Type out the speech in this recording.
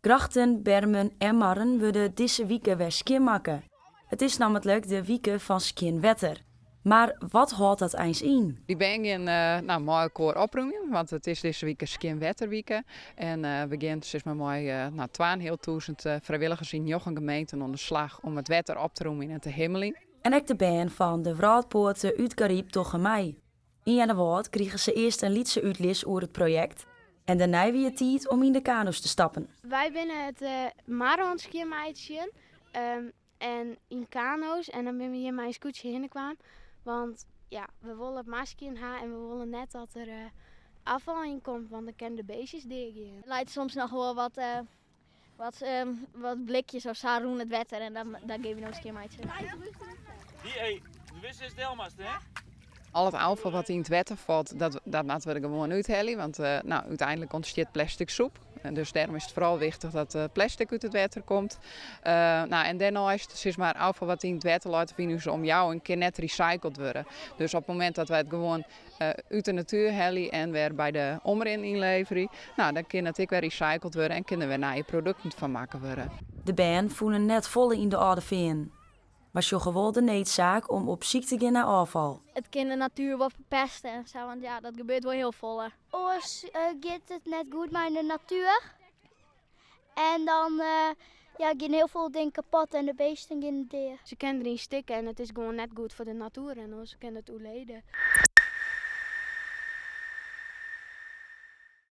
Grachten, bermen en marren wurde dizze wike wer skjinmakke. It is nammentlik de wike fan skjin wetter. Mar wat hâldt dat eins yn? Dy bern gean no, mei elkoar opromjen, want it is dizze wike skjin wetterwike. En we gean sis mar mei no, 2500 frijwilligers yn njoggen gemeenten oan de slach om it wetter op te romjen en te himmeljen. En ek de bern fan de Wrâldpoarte út Garyp dogge mei. Yn Earnewâld krigen se earst in lytse útlis oer it projekt en dêrnei wie it tiid om yn de kano's te stappen. Wy binne it mar oan it skjinmeitsjen en yn kano's en dan binne we hjir mei in skûtsje hinne kaam. Want ja, we wolle it mar skjin ha en we wolle net dat der ôffal yn komt, want dan kinne de beestjes deagean. Der leit soms noch wol wat, wat, wat blikjes of sa rûn it wetter en dan, dan gean we no skjinmeitsjen. Hey, de wist is delmast, hè? Al it ôffal wat yn it wetter falt, dat, dat moatte we der gewoan úthelje. Want no, úteinlik ûntstiet plastic soep. En dus dêrom is it foaral wichtich dat plastic út it wetter komt. No, en dêrneist, sis mar, ôffal wat yn it wetter leit of yn ús omjouwing kin net recycled wurde. Dus op it momint dat wy it gewoan út de natuer helje en wer by de omrin ynleverje, no, dan kin it ek wer recycled wurde en kinne der wer nije produkten fan makke wurde. De bern fûnen net folle yn de Alde Feanen, mar sjogge wol de needsaak om op syk te gean nei ôffal. It kin de natuer wol ferpeste en sa, want ja, dat gebeurt wol hiel folle. Oars giet it net goed mei de natuer. En dan ja, gean hiel folle dingen kapot en de beesten gean dea. Se kinne deryn stikke en it is gewoan net goed foar de natuer en oars kin it oerlede.